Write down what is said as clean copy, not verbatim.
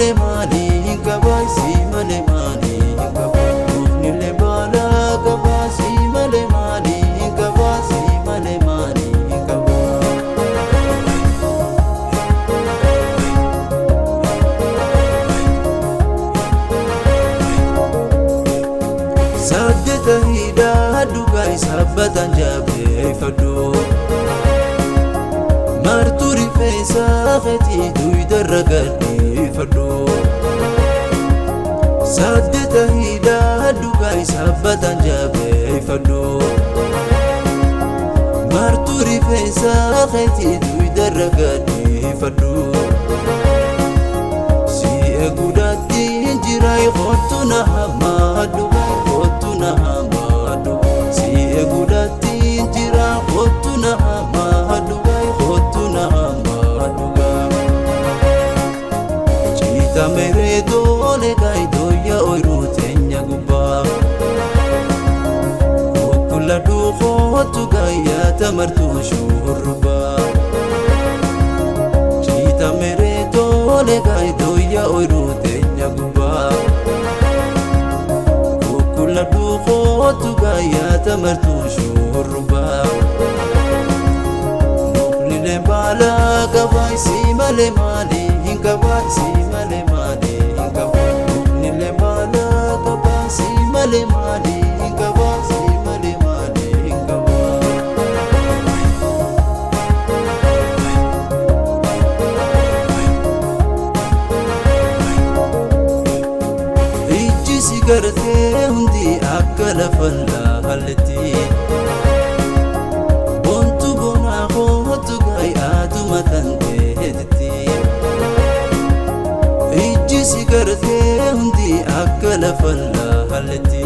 malee maalii hin qabaa, si malee maalii hin qabaa. Muknillee baala qabaa, si malee maalii hin qabaa, si malee maalii hin qabaa. Saddeta hidhaa dhugaa sabbatan jabeeffadhu. Martuu rifeensa keetii duydarra gadhiifadhu. Saddeta hidhaa dhugaa sabbatan jabeeffadhu. Martuu rifeensa keetii duydarra gadhiifadhu. Si eeguudhaatti jira, kottu na hammaadhu, kottu na hammaadhu. Si eeguudhaatti jira, kottu na hammaadhu, kottu na hammaadhu. Ciita meree doole gaayidooyya ooyiruu teenya gubbaa. Kukkulla dhuukootu gaayyaa tamartuu shurrubbaa. Ciita meree doole gaayidooyya ooyiruu teenya gubbaa. Kukkulla dhuukootu gaayyaa tamartuu shurrubbaa. Muknilee baala qabaa, si malee maalii hin qabaa, si malee maalii hin qabaa. Muknilee baala qabaa, si malee maalii hin qabaa, si malee maalii hin qabaa. Ijji si gartee hundi akka lafa laalletti. Boontu bonaa kootu gaayyaatuma tan teetitti. Ijji si gartee hundi akka lafa laalletti.